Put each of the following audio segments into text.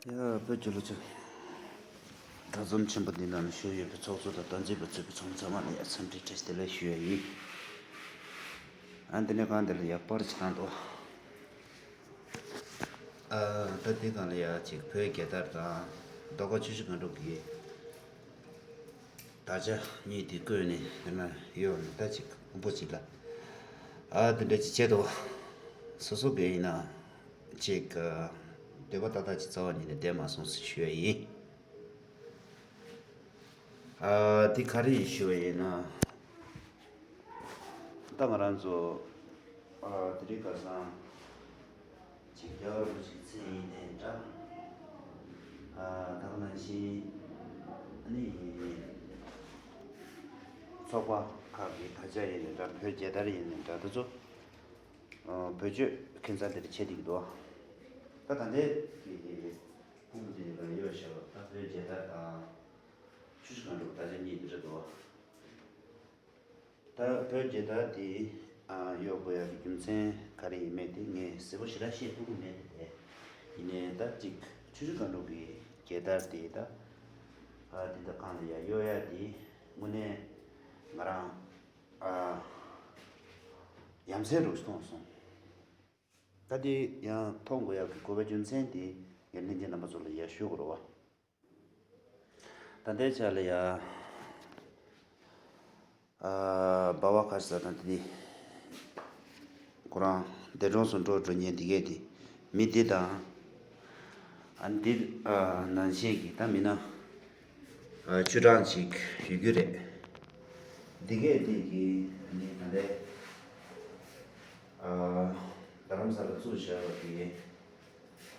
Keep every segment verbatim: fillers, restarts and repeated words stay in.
ཡ། བོད་ཀྱི་ལོ་ཆེན་གྲྭ་ཚང་ཆེན་པོ་འདི་ནང་ལ་བཞུགས་ཡོད་པའི་ཚོགས་གཙོ་དང་། དམ་ཚིག་པ་ཚོས་པའི་ཚང་ཚང་མ་ལ་ཡ་འཚམས་འདྲི་བཀྲ་ཤིས་བདེ་ལེགས་ཞུ་ཡ་ཡིན། ཨ། འདི་ནས་གང་འདི་ལ་ཡ་པར་ཅིག་བཏང་འདུག་ཨ། ད་འདི་སྒང་ལ་ཡ་ཅིག་བོད་རྒྱལ་དར་དང་མདོ་ཁམས་ཆུ་བཞི་སྒང་དྲུག་གི་དར་ཆ་གཉིས་དེ་བཀོད་ནས་དེ་ན་ཡོད་ནས། ད་ཅིག་ཕུང་པོ་ཅིག་ལ། ཨ། དེ་འདྲ་ཅིག་བྱེད་དོ། སོ་སོ་གི་ཡིན་ན་ཅིག་འདོད་པ་ཏག་ཏག་ཅིག་རྩ་བ་ཉིད་ནས་བསྡད་མ་སོང་ཟེར་ཞུ་ཡ་ཡིན། ཨ། དེ་ག་རེ་ཡིན་ཞུ་བ་ཡིན་ན། ད་ང་རང་ཚོ། ཨ། དེ་རིང་ཁ་སང་ཅིག་རྒྱལ་བ་རིན་པོ་ཆེའི་མཚན་ཡིན་ནའི་འདྲ། ཨ། ད་ག་ནང་བཞིན་ཨ་ནི་ཚོགས་པ་ཁག་གི་དར་ཆ་ཡིན་ནའི་འདྲ། བོད་རྒྱལ་དར་ཡིན་ནའི་འདྲ། དེ་ཚོ། ཨ། བེད་སྤྱོད་ཁྱད་མཚར་དེ་འདྲ་བྱེད་བསྡད་ཀྱི་འདུག་ད་ད་ལྟའི་གི་ཕུང་པོ་དེ་ལ་གཡོག་བཞག་པ་ད་བོད་རྒྱལ་དར་དང་ཆུ་བཞི་སྒང་དྲུག་དར་ཆ་གཉིས་དེ་རེད་འདུག་ད་བོད་རྒྱལ་དར་དེ། ཨ། གཡོག་དགོས་ཡག་གི་རྒྱུ་མཚན་ག་རེ་ཡིན་མེད་དེ་ངས་གསལ་པོ་ཞེ་དྲག་བཤད་ཐུབ་ཀྱི་མེད་དེ། ཡིན་ནའི་ད་ཅིག་ཆུ་བཞི་སྒང་དྲུག་གི་རྒྱལ་དར་དེ་ད། ཨ། དེ་ད་གང་ལ་ཡ་གཡོག་ཡག་དེ་དངོས་གནས་ང་རང་། ཨ། ཡ་མཚན་རུ་མཐོང་སོང་། ད་དེ་ཡང་མཐོང་དགོས་ཡག་གི་དགོས་པའི་རྒྱུ་མཚན་དེ་ངས་ལྷན་རྒྱས་རྣམ་པ་ཚོ་ལ་ཡར་ཞུ་དགོས་རེད་བ། ད་ལྟའི་ཆ་ལ་ཡ། ཨ། སྦ་བ་ཁ་ཤས་དང་དེ་ཁོ་རང་འདས་གྲོངས་སུ་འགྲོ་འགྲོ་མཁན་དེ་གས་དེ་མི་འདི་དང་། ཨ། འདི། ཨ། ནང་བཞིན་གྱི་ད་མི་སྣ། ཨ། བཅུ་གྲངས་ཅིག་ཡོད་རྒྱུ་རེད། འདི་གས་འདི་གི་ནི་ད་ལྟའི། ཨ། རྡ་རམ་ས་ལ་བཙུགས་བཞག་པ་གི་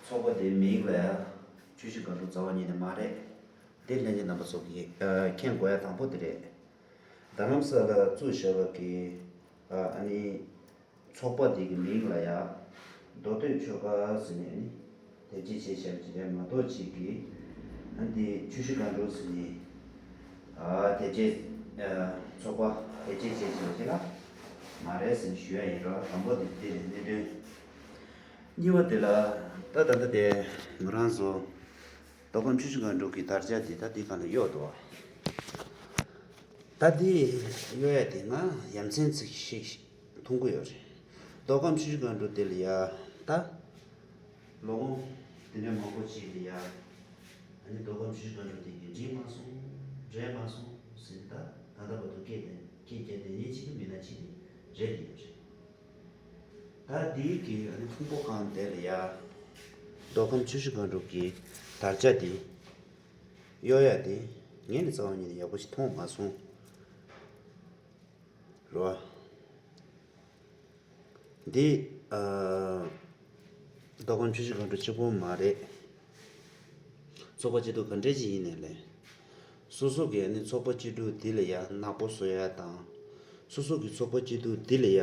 ཚོགས་པ་དེའི་མིང་ལ་ཡང་ཆུ་བཞི་སྒང་དྲུག་རྩ་བ་ཉིད་ནས་མ་རེད། འདི་ལྷན་རྒྱས་རྣམ་པ་ཚོ་གིས། ཨ། མཁྱེན་དགོས་ཡ་དང་པོ་དེ་རེད། རྡ་རམ་ས་ལ་བཙུགས་བཞག་པ་གི། ཨ། ཨ་ནི། ཚོགས་པ་དེ་གི་མིང་ལ་ཡ་མདོ་སྟོད་ཆོལ་ཁ་ཟེར་ནས་ནི་དེབ་སྐྱེལ་བྱས་བཞག་པ་ཅིག་རེད་མ་གཏོགས་ཅིག་གི། ཨ། འདི་ཆུ་བཞི་སྒང་དྲུག་ཟེར་ནས། ཨ། དེབ་སྐྱེལ། ཨ། ཚོགས་པ་དེབ་སྐྱེལ་བྱས་བཞག་པ་ཅིག་ལ་མ་རེད་ཟེར་ནས་ཞུ་ཡ་ཡིན་རོ། དང་པོ་དེ་འདི་རེད་གནད་དོན། གཉིས་པ་དེ་ལ་ད་ད་ལྟ་དེ་ང་རང་ཚོ་མདོ་ཁམས་ཆུ་བཞི་སྒང་དྲུག་གི་དར་ཆ་དེ་ད་འདི་སྒང་ལ་གཡོག་འདུག་ད་འདི་གཡོག་ཡ་དེ་ང་ཡ་མཚན་ཅིག་ཞིག་མཐོང་གི་ཡོད་རེད། མདོ་ཁམས་ཆུ་བཞི་སྒང་དྲུག་དེ་ལ་ཡ་ད་ལོ་ངོ་དེ་འདྲ་མང་པོ་ཅིག་ལ་ཡ། ཨ་ནི་མདོ་ཁམས་ཆུ་བཞི་སྒང་དྲུག་དེ་གི་འགྲིག་མ་སོང་། འགྲིག་མ་སོང་ཟེར་ནས་ད་ད་ལྟ་བར་དུ་སྐད་དེ་སྐད་རྒྱག་བསྡད་མཁན་ཅིག་གི་མི་སྣ་ཅིག་དེ་རེད་དེ་ཡོད་རེད། ད་འདི་གི་ཨ་ནི་ཕུང་པོ་གང་དེ་ལ་ཡ། མདོ་ཁམས་ཆུ་བཞི་སྒང་དྲུག་གི་དར་ཆ་དེ་གཡོག་ཡ་དེ་ངས་ནི་རྩ་བ་ཉིད་ནས་ཡག་པོ་ཞིག་མཐོང་མ་སོང་། རེད་བ། འདི། ཨ། མདོ་ཁམས་ཆུ་བཞི་སྒང་དྲུག་གཅིག་པོ་མ་རེད། ཚོགས་པ་སྐྱིད་སྡུག་ག་འདྲས་ཅིག་ཡིན་ནའི་ལས། སོ་སོ་གི་ཨ་ནི་ཚོགས་པ་སྐྱིད་སྡུག་འདི་ལ་ཡ་ནག་པོ་བཟོ་ཡ་དང་། སོ་སོ་གི་ཚོགས་པ་སྐྱིད་སྡུག་འདི་ལ་ཡ།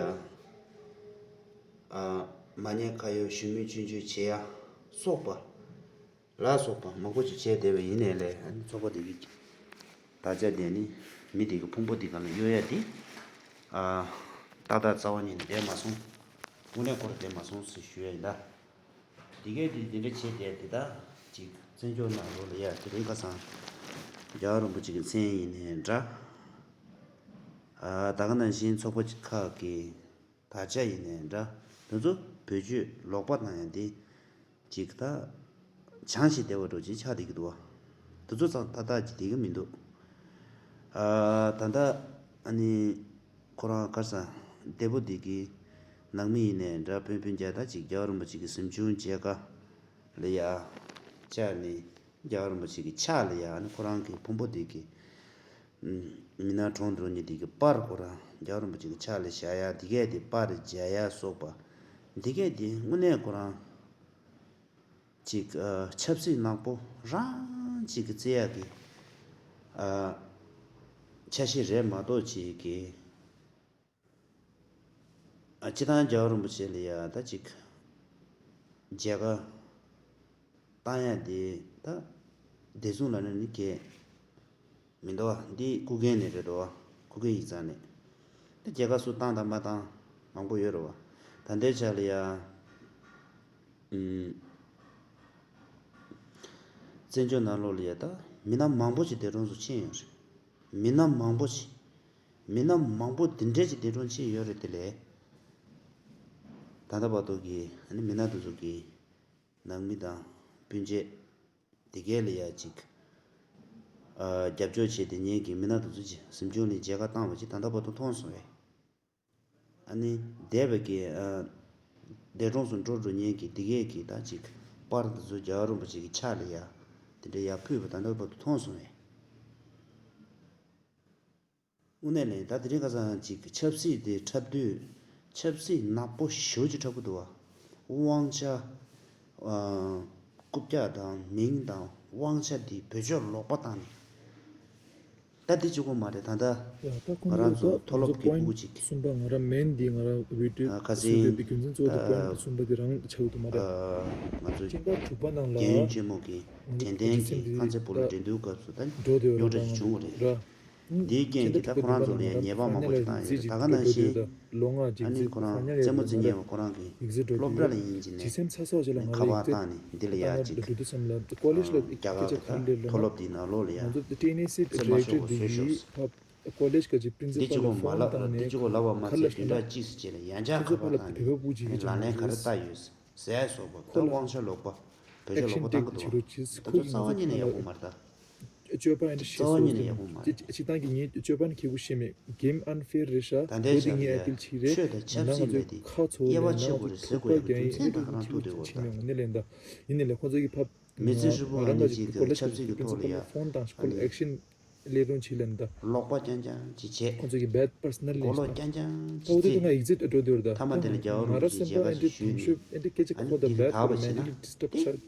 ཨ། མ་ཉེས་ཁ་གཡོགས་ཞུ་མིན་ཆུང་ཆུང་བྱེད་ཡ་སོགས་པ་ལ་སོགས་པ་མང་པོ་ཅིག་བྱས་བསྡད་པ་ཡིན་ནའི་ལས། ཨ་ནི་ཚོགས་པ་དེ་གི་དར་ཆ་དེ་ནི་མི་དེ་གི་ཕུང་པོ་དེ་སྒང་ལ་གཡོག་ཡ་དེ། ཨ། ཏག་ཏག་རྩ་བ་ཉིད་ནས་བསྡད་མ་སོང་། དངོས་གནས་ཁོ་རང་བསྡད་མ་སོང་ཟེར་ཞུ་ཡ་ཡིན་ད། དེ་གས་དེ་དེ་འདྲ་བྱས་ཏེ་དེ་དག་ཅིག་བཙན་བྱོལ་ནང་ལོགས་ལ་ཡ་དེ་རིང་ཁ་སང་རྒྱལ་བ་རིན་པོ་ཆེ་གི་མཚན་ཡིན་ནའི་འདྲ། ཨ། ད་ག་ནང་བཞིན་ཚོགས་པ་ཁག་གི་དར་ཆ་ཡིན་ནའི་འདྲ། དེ་ཚོ་བེད་སྤྱོད་ལོག་པ་བཏང་ཡ་དེ་ཅིག་ད་བྱང་ཞིག་བསྡད་པ་འདྲ་ཅིག་ཆགས་བསྡད་ཀྱི་འདུག་བ། དེ་ཚོ་ཚང་ཏག་ཏག་ཅིག་བསྡད་ཀྱི་མི་འདུག་ཨ། ད་ལྟ་ཨ་ནི་ཁོ་རང་ག་རེ་ཟེར། འདས་པོ་འདི་གི་ནང་མི་ཡིན་ནའི་འདྲ། སྤུན་སྤུན་ཀྱག་ད་ཅིག་རྒྱལ་བ་རིན་པོ་ཆེ་གི་གཟིམ་ཆུང་མཇལ་ཁ་ལ་ཡ་བཅར་ནས། རྒྱལ་བ་རིན་པོ་ཆེ་གི་ཕྱག་ལ་ཡ་ཨ་ནི་ཁོ་རང་གི་ཕུང་པོ་འདི་གི་མི་ནག་གྲོངས་འགྲོ་མཁན་འདི་གི་པར་ཁོ་རང་རྒྱལ་བ་རིན་པོ་ཆེ་གི་ཕྱག་ལ་བཞག་ཡ། འདི་གས་དེ་པར་མཇལ་ཡ་སོགས་པ་འདི་གས་དེ་དངོས་གནས་ཁོ་རང་ཅིག་ཨ། ཆབ་སྲིད་ནག་པོ་རང་ཅིག་གི་བརྩི་ཡག་གི། ཨ། འཆར་གཞི་རེད་མ་གཏོགས་ཅིག་གི། ཨ། སྤྱིར་བཏང་རྒྱལ་བ་རིན་པོ་ཆེ་ལ་ཡ་ད་ཅིག་མཇལ་ཁ་བཏང་ཡ་དེ་ད་བདེ་སྲུང་ལ་ནི་གས་མི་འདུག་བ། འདི་སྐུ་སྒེར་ནས་རེད་འདུག་བ། སྐུ་སྒེར་ཡིག་ཚང་ནས། ད་མཇལ་ཁ་སུ་བཏང་དང་མ་བཏང་མང་པོ་ཡོད་རེད་བ། ད་ལྟའི་ཆ་ལ་ཡ། ཨུམ། བཙན་བྱོལ་ནང་ལོགས་ལ་ཡ་ད་མི་སྣ་མང་པོ་ཞིག་འདས་གྲོངས་སུ་ཕྱིན་ཡོད་རེད། མི་སྣ་མང་པོ་ཞིག་མི་སྣ་མང་པོ་འདི་འདྲས་ཀྱི་འདས་གྲོངས་ཕྱིན་ཡོད་རེད། དེ་ལས་ད་ལྟ་བར་དུ་གི་ཨ་ནི་མི་སྣ་དེ་ཚོ་གི་ནང་མི་དང་སྤུན་མཆེད་དེ་གས་ལ་ཡ་ཅིག་ཨ་རྒྱབ་སྐྱོར་བྱེད་དེ་ཉན་གི་མི་སྣ་དེ་ཚོ་ཅིག་གཟིམ་ཆུང་ལ་མཇལ་ཁ་བཏང་བ་ཅིག་ད་ལྟ་བར་དུ་མཐོང་སོང་བས། ཨ་ནི་འདས་པའི་གི་ཨ་འདས་གྲོངས་སུ་འགྲོ་འགྲོ་ཉན་གི་དེ་གས་གི་ད་ཅིག་པར་དེ་ཚོ་རྒྱལ་བ་རིན་པོ་ཆེ་གི་ཕྱག་ལ་ཡ་དེ་འདྲ་ཡ་ཕུལ་བ་ད་ལྟ་བར་དུ་མཐོང་སོང་བས། དངོས་གནས་ལས་ད་དེ་རིང་ཁ་སང་ཅིག་ཆབ་སྲིད་དེ་འཁྲབ་དུས་ཆབ་སྲིད་ནག་པོ་ཞེ་པོ་ཅིག་འཁྲབ་གི་འདུག་བ། དབང་ཆ་ཨ་རྐུབ་བཀྱག་དང་མིང་དང་དབང་ཆ་དེ་བེད་སྤྱོད་ལོག་པ་བཏང་ནས། ད་དེ་གཅིག་པོ་མ་རེད། ད་ལྟ་ཡ་ད་ཁོང་ང་རང་ཚོ་ཚོ་མཐོ་སློབ་ཀྱི་ཕྲུ་གུ་གཅིག་གསུམ་པ་ང་རང་མེན་འདི་ང་རང་བི་ཌི་ཨོ་ཨ་ཁ་བཟོས་སང་ཡོད་པའི་རྒྱུ་མཚན་གཙོ་བོ་དེ་པོ་ཡིན་ད་གསུམ་པ་དེ་རང་ཆགས་ཀྱི་འདུག་མ་རེད། ཨ་ང་ཚོ་སྤྱན་ལྡན་གྲུབ་པ་ནང་ལ་རྒན་ཡོལ་ཆེན་མོ་གི་དྲན་རྟེན་གྱི་ཁང་ཚན་བུ་ལ་འགྲན་བསྡུར་སྐབས་སུ་ད་འགྲོ་དེ་རྙོག་དྲ་ཅིག་བྱུང་བ་རེད། འདིའི་རྐྱེན་གྱིས་ད་ཁོ་རང་ཚོ་ལ་ཡང་ཉེས་པ་མང་པོ་ཞིག་བཏང་ཡོད་རེད། ད་ག་ནང་བཞིན་ཨ་ནི་ཁོ་རང་རྩེད་མོ་རྩེ་མཁན་པ་ཁོ་རང་གི་སློབ་གྲྭ་ལ་ཡིན་གྱི་ནས་ཁ་པར་བཏང་ནས་འདི་ལ་ཡ་ཅིག་རྒྱ་གར་གྱི་ད་མཐོ་སློབ་འདིའི་ནང་ལོགས་ལ་ཡ་རྩེད་མ་ཤོག་བཟོས་ཤོག་ཟེར། འདི་གཅིག་པོ་མ་ལབ་འདི་གཅིག་པོ་ལབ་པ་མ་ཚད་བདུན་ཕྲག་གཅིག་ཙམ་ཅིག་ལ་ཡང་བསྐྱར་ཁ་པར་བཏང་ནས་ལག་ལེན་ག་རེ་བསྟར་ཡོད་ཟས་སོགས་པ་ད་དབང་ཆ་ལོག་པ་བེད་སྤྱོད་ལོག་པ་བཏང་གི་འདུག་བ། ད་ཚོ་རྩ་བ་ཉིད་ནས་ཡག་པོ་མ་རེད་ད། སྤྱོད་པ་ཨེ་འདྲ་རྩ་བ་ཉིད་ནས་ཡག་པོ་མ་རེད། སྤྱི་བཏང་གི་ངའི་སྤྱོད་པ་ནི་ཁེ་པོ་ཤེས་མེད། གེམ་ཨན་ཕེར་རེད་ཤག་ད་ལྟའི་ཆར་ལ་ཡ་ཆོས་དང་ཆབ་སྲིད་མེད་དེ་དབྱེ་བ་ཕྱེ་དགོས་རེད་ཟེར་དགོས་ཡ་གི་རྒྱུ་མཚན་ད་ག་རང་ཐུག་བསྡད་ཡོད་རེད་ད། ཡིན་ནའི་ལས་ད་ཡིན་ནའི་ལས་ཁོང་ཚོ་གི་ཕབ། མི་ཚེ་ཧྲིལ་པོ་ཨ་ནི་ཅིག་གི་ཆབ་སྲིད་ཀྱི་ཐོག་ལ་ཡ་ཕོན་དང་ཁོ་ལ་ཨེག་ཤན་ལས་དོན་བྱེད་ལེན་ད། ལོག་པ་རྐྱང་རྐྱང་ཅིག་བྱས། ཁོང་ཚོ་གི་bad personal་relationship་གོ་ལོག་རྐྱང་རྐྱང་ཅིག་ཨོ་དེ་ཚོ་ང་ཡིག་ཚད་འགྲོ་འདོད་ད་ཐ་མ་དེ་ལ་རྒྱལ་བ་རིན་པོ་ཆེ་མཇལ་ཁ་ཞིག་ཞུས་ནས་ཨ་ནི་དེ་གི་དག་པ་བྱས་ན་ཏག་ཏག་ཅིག་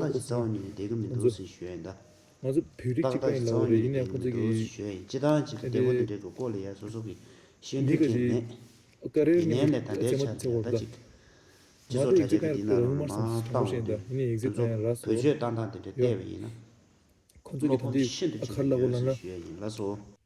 རྩ་བ་ཉིད་ནས་བསྡད་ཀྱི་མི་འདུག་ཟེར་ཞུ་ཡ་ཡིན་ད། ང་ཚོ་བོད་རིགས་གཅིག་པ་ཡིན་ལབ་རེད། ཡིན་ནའི་ཁོང་ཚོ་གི་ཞུ་ཡ་ཡིན། སྤྱི་བཏང་ཅིག་གི་བདེ་པོ་དེ་འདྲའི་གི་སྐོར་ལ་ཡ་སོ་སོ་གི་ཤེས་འདོད་ཀྱི་མེད། ཡིན་ནའི་ལས་ད་ལྟའི་ཆར་ལ་ཡ་ད་ཅིག་སྤྱི་ཚོགས་དྲ་རྒྱ་གི་འདི་ནང་ལ་མར་བཏང་བ་འདི་ང་ཚོ་བེད་སྤྱོད་བཏང་སྟངས་དེ་འདྲ་བལྟས་པ་ཡིན་ན་བློ་ཕམ་ཤིན་ཏུ་ཆེན་པོ་ཞིག་ཡོད་ཞུ་ཡ་ཡིན། ལགས་སོ།